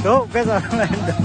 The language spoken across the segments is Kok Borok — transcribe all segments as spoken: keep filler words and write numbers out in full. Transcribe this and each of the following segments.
Dok, beza lain dok.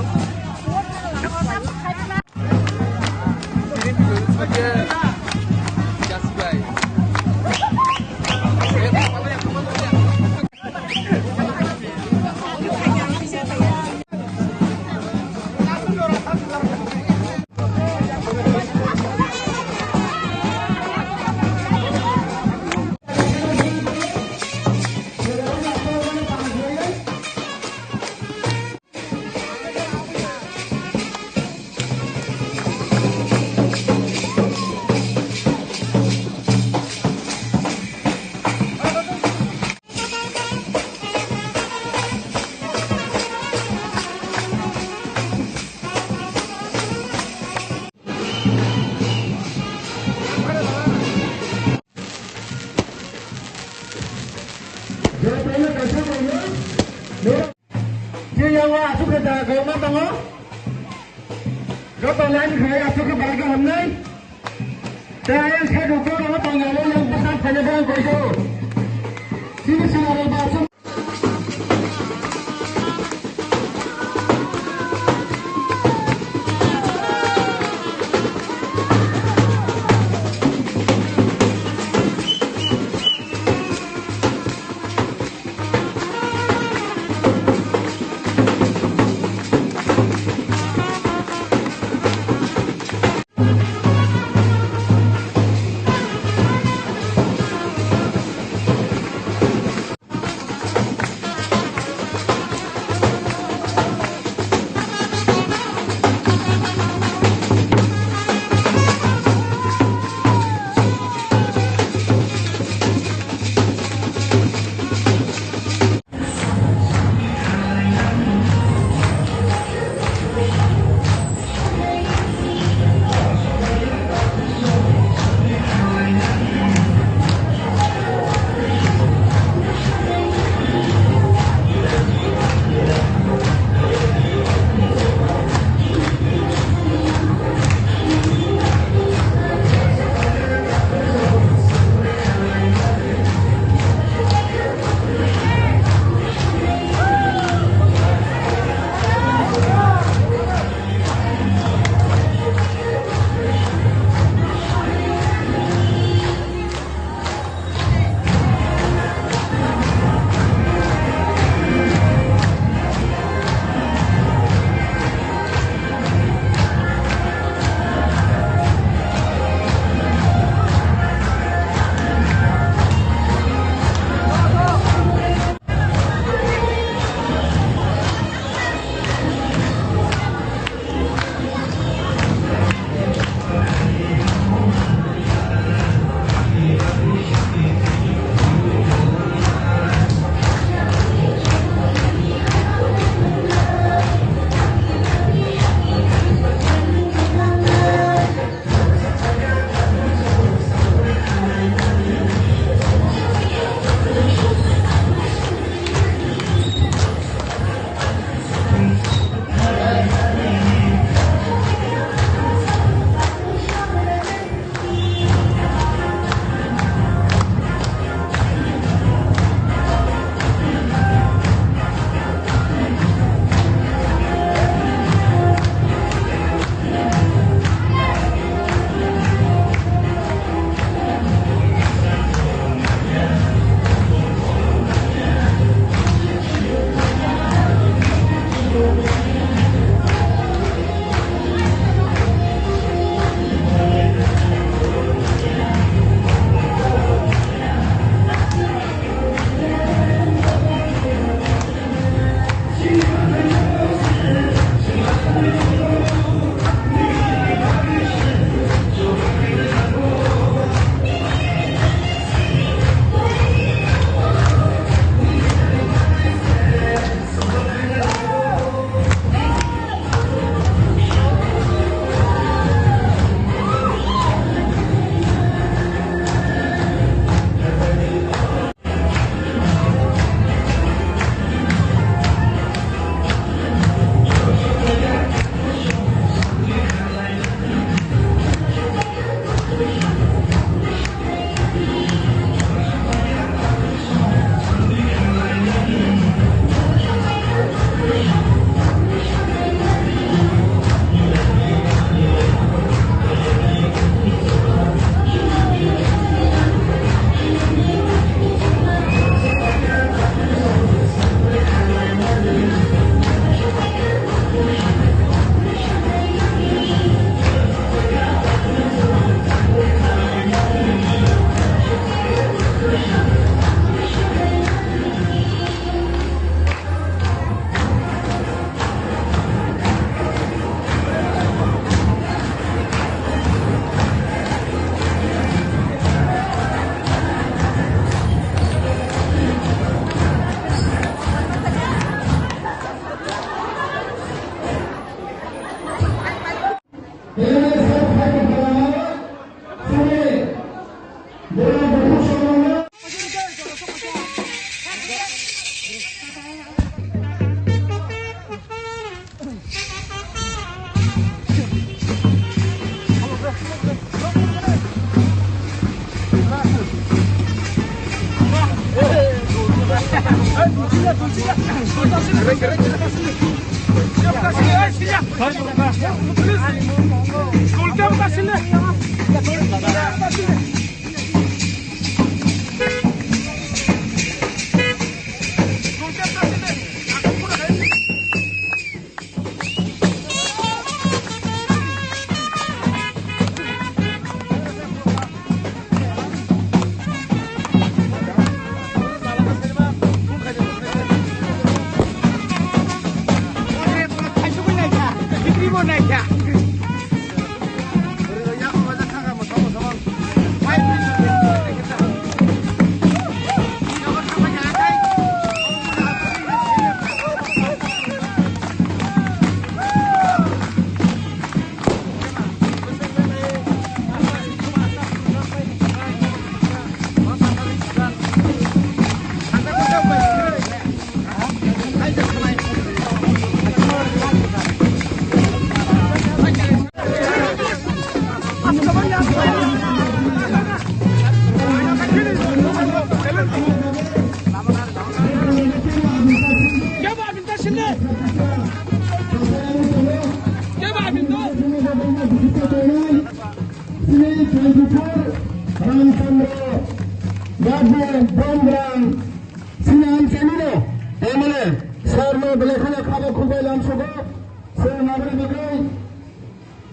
Chini yago aswk khe da kwbangma tongo. Joto line khai aswk khe belai khe hamnai. Tei ayang side o borok no tong yago yang bwsa phaina borok koiso. Chini sinaro ba aswk. Sri twenty-four Ramchandra Gabri Bondran Sri Amchanino M L A Sir no belai kheno khabo khubai lamsogo. Sir nabri bagwi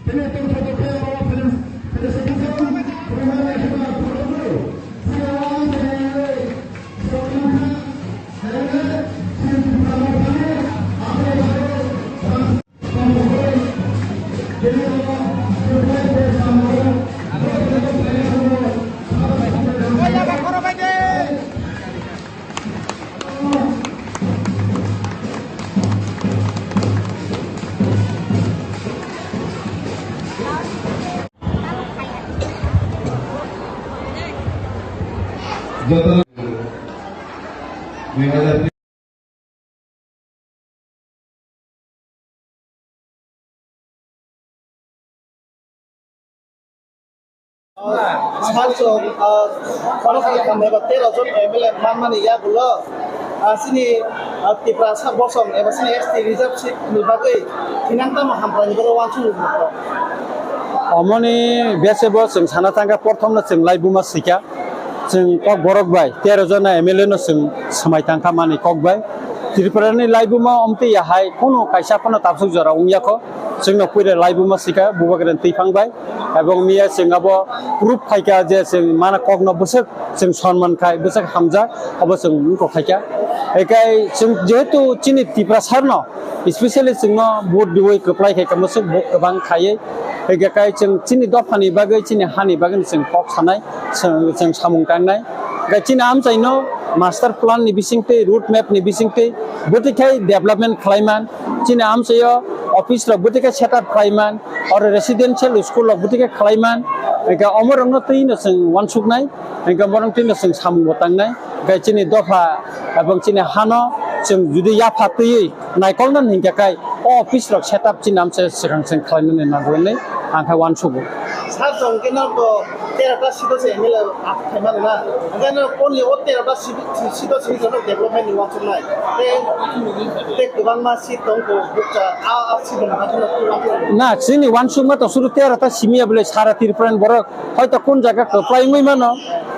tini tongthogo khe oro Felicitation Memorial Sri Amchanino Sri Amchanino Joto dui hajar Sir, chwng, ah, khoroksa khambai ba tero jon M L A manmani yagulo, ah, chini, ah, Tiprasa bosong eba chini S T reserve seat ni bagwi thinang tamo hamkraini bagwi uansuk rwkha. Omoni bese bo chwng sana thangkha, porthomno chwng laibuma swikha. Chwng Kokborok bai tero jona M L A no chwng swmai tangkha mani kok bai. Tripura ni laibuma omtwi ya hai kunu kaisa phano tabsuk jora wngya kho. Chwngno puila laibuma swikha Bubagra twiphang bai. Ebong miya chwng abo proof phaikha je chwng mana kokno bwswk chwng sonman khai, bwswk hamjak, abo chwng wngkok khaikha. Ekai chwng jehetu chini Tiprasa no, especially chwngno vote riwi kwplai khai kamo swk vote kwbang khaiwi. Ekai chwng chini dophani bagwi, chini hani bagwi chwng kok sanai. Chwng, chwng samung tangnai. Hwnkhe chini amchaino master plan ni bisingtwi, road map ni bisingtwi, bwtwi khai development khlaiman, chini amchaio office rok bwtwi khai set up khlaiman, oro residential school rok bwtwi khai khlaiman, hwnkhe omorokno twino chwng uansuknai, hwnkhe borok twino chwng samung bo tangnai. Hwnkhe chini dopha ebong chini hano chwng judi yapha twiwi naikolna hinkhe khai o office rok set up chini amchai swkang swkang khlainani nango hinwi ang khe uansugo. Sir, chwng khe no to tero ta seat o se M L A khaima rwna. Hwnkhe no only o tero ta seat, seat o simi jono development ni uansuknai. Tei, tei kwbangma seat tong kho bukcha, a, a seat rok no. Na, chini uansukma to suru tero ta simi ya bole sara Tripura ni borok. Hoito kun jaga kwplai wngwi mano,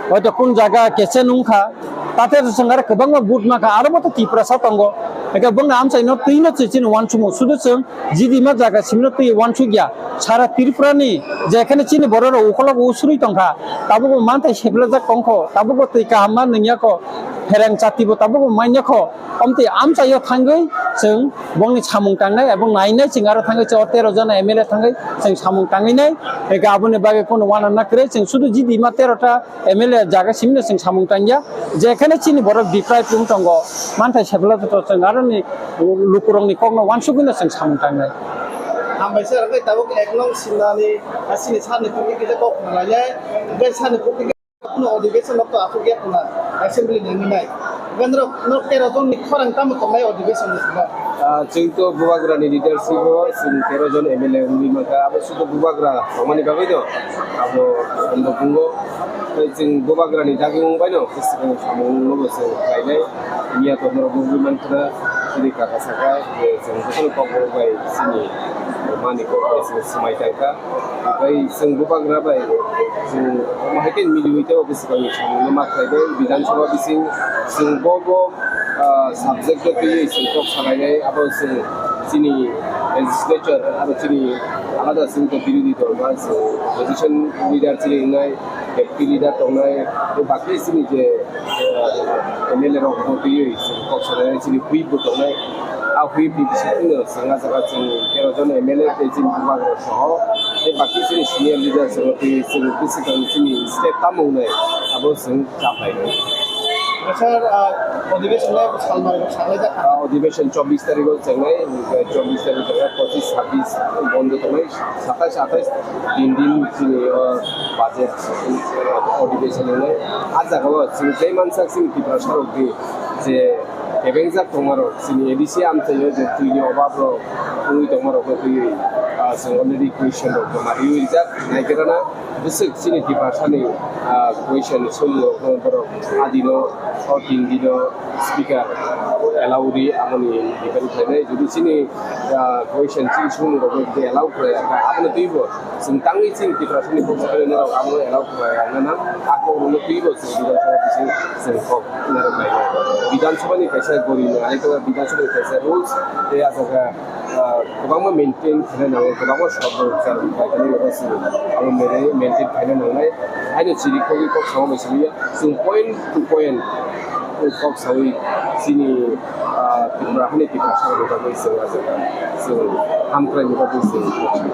hoito kun jaga kechen wngkha, tate chwng aro kwbangma vote mankha, aro bo to Tiprasa tongo. Hwnkhe bongni amchaino twino chwng chini uansugo, sudu chwng jidima jaga simino twi uansukya. Sara Tripura ni jekhane chini borok rok ukolok usuri tongkha, tabukbo manthai seplajak tongkho, tabukbo twi kaham ma nwngyakho, phereng chatibo tabukbo manyakho. Omtwi amchaio thangwi chwng bongni samung tangnai, ebong nainai chwng aro thangwi chwng o tero jona M L A thangwi chwng samung tangwi nai. Ega aboni bagwi kono uanana kwrwi chwng sudu jidima tero ta M L A jaga simino chwng samung tangya. Jekhane chini borok deprive wng tongo, manthai sebla joto chwng aroni lukurokni kokno uansugwino chwng samung tangnai. Hambai sir, hwnkhe tabuk ek nong Simnani, ah, sini sir ni kok kisa kok khna lainai, hwnkhe sir ni kok kisa no adhibeshon rok to aswk ya khna, assembly ni hinwi nai. Hwnkhe norok, norok tero jon ni khorang tamo tongnai adhibeshon ni simi? Ah, chwng to Bubagra ni leadership o chwng tero jon M L A wngwi mankha, abo sudu Bubagra tongmani bagwi no abo sambo bungo. Tei chwng Bubagra ni dagi wng bai no, bwswk samung no bo chwng khlainai. Miya to norok nugwi mankha, chini kaka saka, je chwng jotono kokborok bai chini mani kok bai chwng swmai tangkha. Tei chwng Bubagra bai chwng omo hai khe miliwi tei bwswk ni samung no ma khlai bai, Bidhan Sabha bising chwng bo bo, ah, subject o twiwi chwng kok salainai, abo chwng chini legislature, abo chini alada chwng to birodhi dol ba chwng opposition leader chini wngnai, deputy leader tongnai, tei bakhe chini je, ah, M L A rok bo twiwi chwng kok salainai, chini whip bo tongnai. A whip ni bisingtwi no chwng ah jaga chwng tero jon M L A tei chini Bubagra soho tei bakhe chini senior leader chwng twiwi chwng bwswk chini state tamo wngnai abo chwng Chapai. Sir, ah, adhibeshon le salmari rok saklai jak. Ah, adhibeshon chobbish tarikh o chengnai, chobbish tarikh o chengnai, pochish, sabbish bondo tongnai, satais, atais tin din chini, ah, budget, ah, adhibeshon wngnai. Ah jaga o chini tei mansak chini Tiprasa rok di je kebengjak tongma rok chini A D C amchaio je twi ni obab rok wngwi tongma rok no twiwi, ah, chwng already question rok joma riwi rijak naigerana. Bwswk chini Tiprasani, ah, question ni somung rok no borok adino o tin dino speaker allow ri amoni depend khlainai. Jodi chini, ah, question chini somung rok no jodi allow khlai ya kha, abono twibo chwng tangwi chini Tiprasani bwswk no rok abono allow khlai ya nang. Ako rok no twibo chwng Bidhan Sabha bising chwng kok narwk nai. Bidhan Sabha ni kaisa gori no, ai khe Bidhan Sabha ni kaisa rules tei aswk, ah, kwbangma maintain khaina nango, kwbangma sabo charwk bai khaina nango, chwng abo maintain khaina nangnai. Haino chiri khogwi kok sama bai simi ya, chwng point to point kok sawi chini, ah, Tripura hani Tiprasa ni bagwi chwng ah jaga chwng hamkrai ni bagwi chwng kok sawi.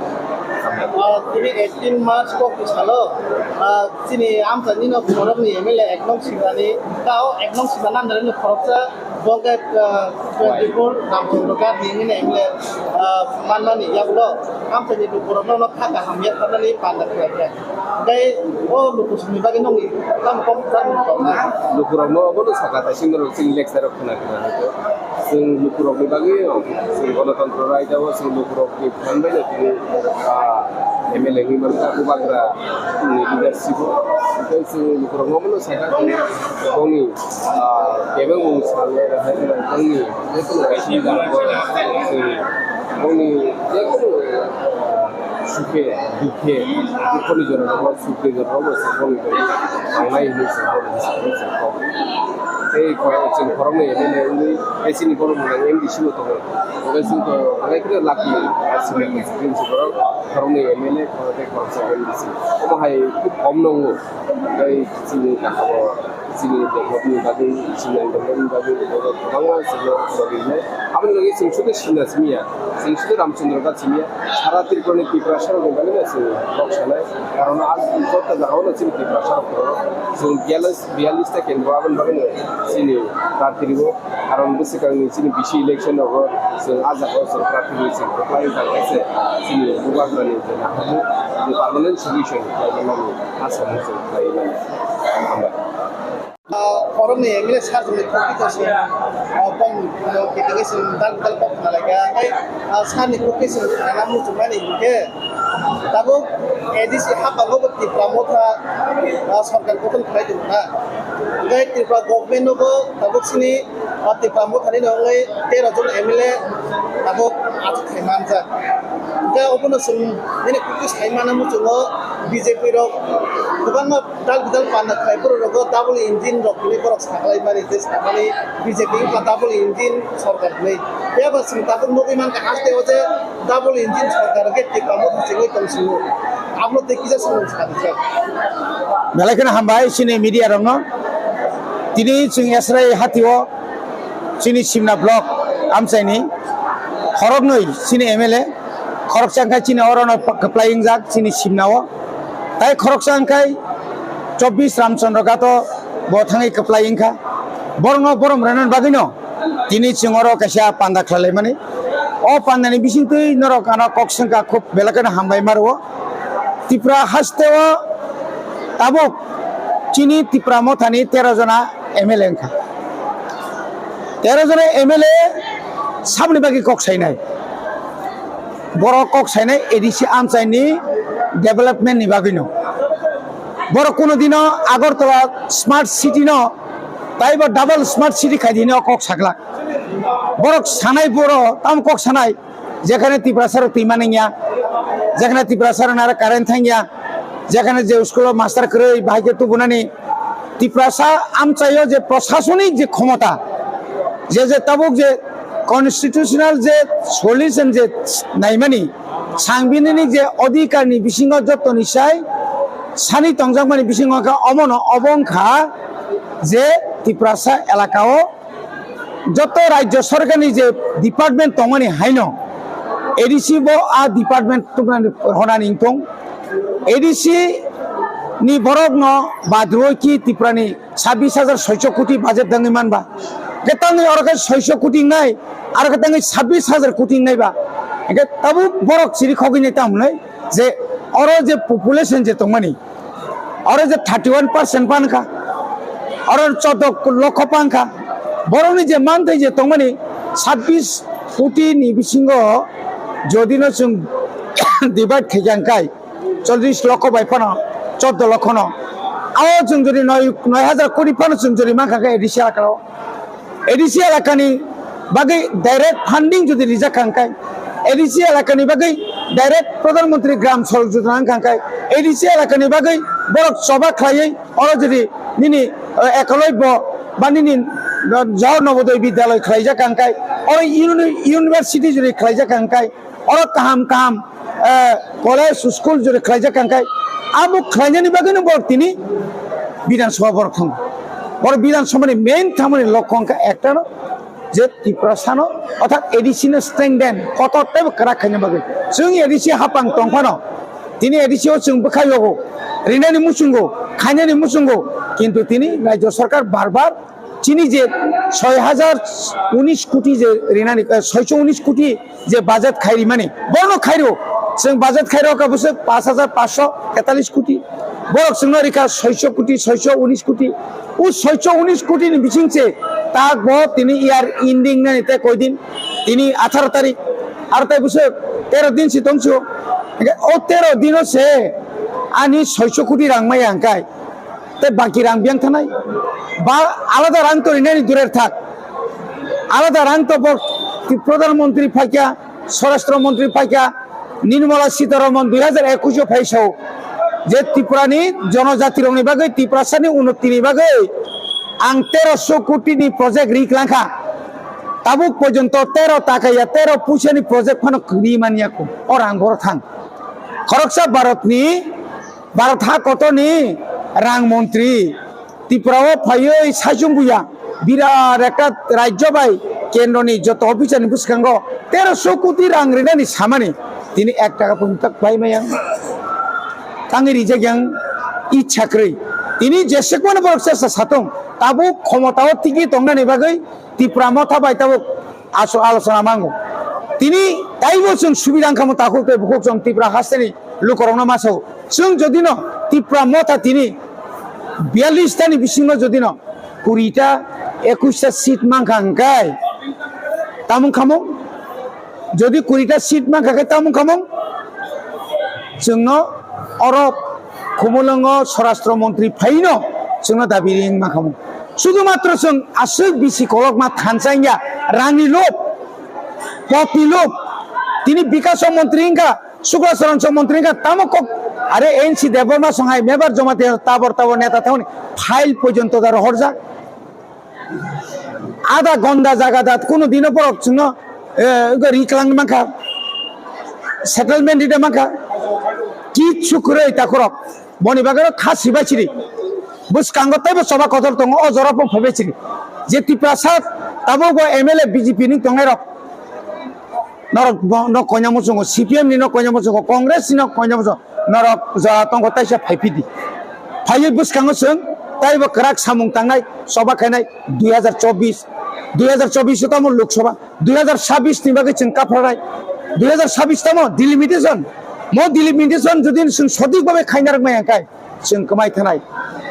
Ah, tini eighteen March kok ni salo, ah, chini amchaini no khoroknwi M L A ek nong Simnani, tao ek nong Simna nandari no khoroksa. Bo khe, ah, twenty-four Ramchandra Ghat ni hwnwi M L A, ah, manmani yagulo amchaini lukurokno no kha kaham yapharnani panda khlai kha. Tei o lukusongni bagwi nokni tamo kok tamo tongna. Lukurokno obono sakha, tei sini norok chini lecture rok khna khna hwnkhe. Chwng lukurokni bagwi, chwng Ganatantro Raida o chwng lukurokni phan bai no tini, ah, M L A wngwi mankha, Bubagra ni leadership o. Tei chwng lukurokno obono sakha, bongni ah, kebengmung salnai rok hai kheno bongni jekunu kaisa bongni jekunu sukhe dukhe, dukhoni jorao sukhe jorao se bongni bagwi tangnai hinwi se bongni bwskango se kok. Tei khorok chwng khoroknwi M L A wngwi tei chini borok mwtai M D C bo tongo. Hwnkhe chwng to belai kheno lucky, aswk lucky chwng borok khoroknwi M L A khorok tei khoroksa M D C. Omo hai khub kom nongo. Tei chini kakao chini development bagwi, chini development bagwi kwbangma chwngno chwng rinai. Aboni logi chwng sudu Simna simiya, chwng sudu Ramchandra Ghat simiya, sara Tripura ni Tiprasa rokni bagwi no chwng kok sanai. Karon a joto jagao no chini Tiprasa rok tongo. Chwng biyalish, biyalish ta kendro aboni bagwi no chini prarthi rwo. Karon bwswkangni chini bisi election rogo chwng a jagao chwng prarthi rwi chwng kwplai wngkha khe se chini Bubagrani je naharmung je permanent solution khlai mani. Aswk muchung khlai mani. Hambai. Ah, khoroknwi M L A sir ni kok kisa se, ah, bong, ah, kisa kisa dal dal kok khna lai kha. Tei, ah, sir ni kok kisa khna muchung mani hinkhe tabuk A D C hapang bo Tipra Motha, ah, sarkar gothon khlai tong kha. Tei Tripura government no bo tabuk sini o Tipra Motha ni no wngwi tero jon M L A abo achuk khai manjak. Hwnkhe obono chwng nini kutu sai mano muchungo B J P rok kwbangma dal bidal panda khlai borok rogo double engine rok hinwi borok saklai mani tei sakmani B J P wngkha double engine sarkar hinwi. Phiya ba chwng tabuk nugwi mankha haste o je double engine sarkar hwnkhe Tipra Motha chengwi tong singo. Abono tei kisa samung sa rijak. Belai kheno hambai chini media rokno. Tini chwng Yasrai hatio chini Simna block amchaini khoroknwi chini M L A, khoroksa wngkha chini orono kwplai wngjak chini Simnao, tai khoroksa wngkha chobbish Ramchandra Ghato bo thangwi kwplai wngkha. Borokno borom rwnani bagwino tini chwng oro kaisa panda khlailaimani. O pandani bisingtwi norok ano kok swngkha, khub belai kheno hambai ma rwo. Tripura hasteo tabuk chini Tipra mothani tero jona M L A wngkha. Tero jona M L A saboni bagwi kok sainai. Borok kok sainai A D C amchaini development ni bagwino. Borok kuno dino Agartala smart city no taibo double smart city khai dino kok sakla. Borok sanai boro tam kok sanai, jekhane Tiprasa rok twi maningya, jekhane Tiprasa rok nara current thangya, jekhane je school o master kwrwi bahai khe tubunani, Tiprasa amchaio je prosasonik je khomota, je je tabuk je constitutional je solution je naimani, sangbidhanik je odhikar ni bisingo jotoni sai sani tongjakmani bisingo kha omono obo wngkha je Tiprasa elakao joto rajya sorkarni je department tongmani haino A D C bo a department tubunani honani wngthong. A D C ni borokno badroi ki Tripurani sabbish hajar soicho koti budget dangwi manba. Hwnkhe tangwi oro khe soicho koti wngnai, aro khe tangwi sabbish hajar koti wngnai ba. Hwnkhe tabuk borok chiri khogwi nai tamo hwnwi je oro je population je tongmani, oro je thirty one percent pankha, oro choddo lokho pankha, borokni je manthai je tongmani sabbish koti ni bisingo jodi no chwng divide khaikha hwnkhe, chollish lokho bai phano, choddo lokho no. Ao chwng jodi noi, noi hajar koti phano chwng jodi mankha khe A D C elakao. A D C elakani bagwi direct funding jodi rijak kha hwnkhe, A D C elakani bagwi direct Pradhan Mantri Gram Sadak Yojana wngkha hwnkhe, A D C elakani bagwi borok choba khlaiwi oro jodi nini, eh, Ekalobya ba nini, eh, Jawahar Navodaya Vidyalaya khlaijak kha hwnkhe, oro uni-, university jodi khlaijak kha hwnkhe, oro kaham kaham, eh, college, school jodi khlaijak kha hwnkhe, abo khlainani bagwino borok tini Bidhan Sabha borok thango. Borok Bidhan Sabha ni main thamani lokho wngkha ektano je Tiprasano, orthat A D C no strengthen, kotor teibo kwrak khaina bagwi. Chwng A D C hapang tongphano, tini A D C o chwng bwkha yogo, rinani muchungo, khainani muchungo, kintu tini Rajya Sarkar bar bar chini je soi hajar unis koti je rinani, eh, soicho unis koti je budget khai rimani, bono khai rio. Chwng budget khai rokha bwswk pash hajar pash sho tetalis koti. Borok chwngno rikha soicho koti, soicho unis koti. O soicho unis koti ni bising se tak bo tini year ending nani tei koi din? Tini atharo tarik, aro tai bwswk tero din si tongsu. Hingke o tero dino se ani soicho koti rang maya hingkai. Tei baki rang biyang thanai. Ba alada rang to rinani durer thak. Alada rang to bo Pradhan Mantri phaikha, Swarashtra Mantri phaikha, Nirmala Sitharaman dui hajar ekush o phai sao je Tripura ni jonojati rokni bagwi, Tiprasa ni unnoti ni bagwi ang teroso koti ni project ri klangkha. Tabuk porjonto tero taka ya tero puisa ni project phano kwrwi manya ko. O rang boro thang. Khoroksa Bharat ni Bharat ha kotorni rang montri Tripura o phaiwi saichung buya birat ekta rajyo bai kendroni joto officer ni bwskango teroso koti rang rinani samani tini ek taka pun tak bai maya tangwi rijak yang ichha kwrwi. Tini jesekwano borok chesa satung tabuk khomota o tigi tongnani bagwi Tripura motha bai tabuk aso alochona mango. Tini taibo chwng subida wngkha mo takhuk tei bukhuk chwng Tripura hasteni lukorokno masa o. Chwng jodi no Tripura motha tini biyallis ta ni bisingo jodi no kuri ta, ekush ta seat mankha hwnkhe tamung khamung, jodi kuri ta seat mankha khe tamung khamung, chwngno oro Khumulwngo Swarashtra Montri phaino chwngno dabi ring mankhamung. Sudhumatro chwng aswk bisi kolokma thansa wngya, rangni lob, potni lob. Tini Bikaso Montri wngkha, Sukla Charan Montri wngkha, tamo kok are N C Debbarma songhai mebar joma te tabor tabor neta thangni file porjonto da rohorjak. Ada gonda jaga dat kuno dino borok chwngno, eh, ri klang mankha, settlement rida mankha, kichu kwrwi takhorok. Boni bagwi kha sibai siri. Bwskango teibo choba kotor tongo, o jora pon phaibai siri. Je Tiprasa tabuk bo M L A B J P ni tongnai rok. Norok bo, no koina muchungo, C P M ni no koina muchungo, Congress ni no koina muchungo. Norok jora tongo taisa phaiphidi. Phaiwi bwskango chwng teibo kwrak samung tangnai, choba khainai dui hajar chobbish. Dui hazar chobbish tamo Lok Sabha, dui hazar chabbish ni bagwi chwng kaphranai. Dui hazar chabbish tamo delimitation, mo delimitation jodi chwng sothik bhabe khaina rwkmai hwnkhe chwng kwmai thanai.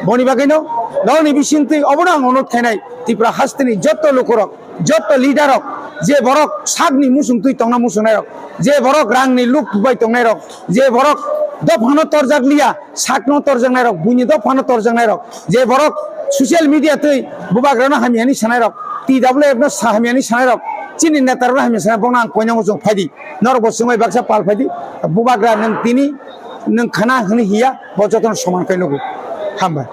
Boni bagwino norokni bisingtwi obono ang onurod khainai, Tripura hasteni jotto lukurok, jotto leaderrok, je borok sakni muchungtwi tongna muchungnai rok, je borok rangni luk bai tongnai rok, je borok dophano torjak liya, sakno torjaknai rok, buini dophano torjaknai rok, je borok social media twi bubagrano hamyani sanai rok, T W F no sa hamyani sanai rok, chini netarokno hamya sanai, bono ang koinango chwng phaidi, norok bo chwngbai baksa pal phaidi, bubagra nwng tini nwng khana hwnwi hiya, bo jotono soman khe nugo. Hambai.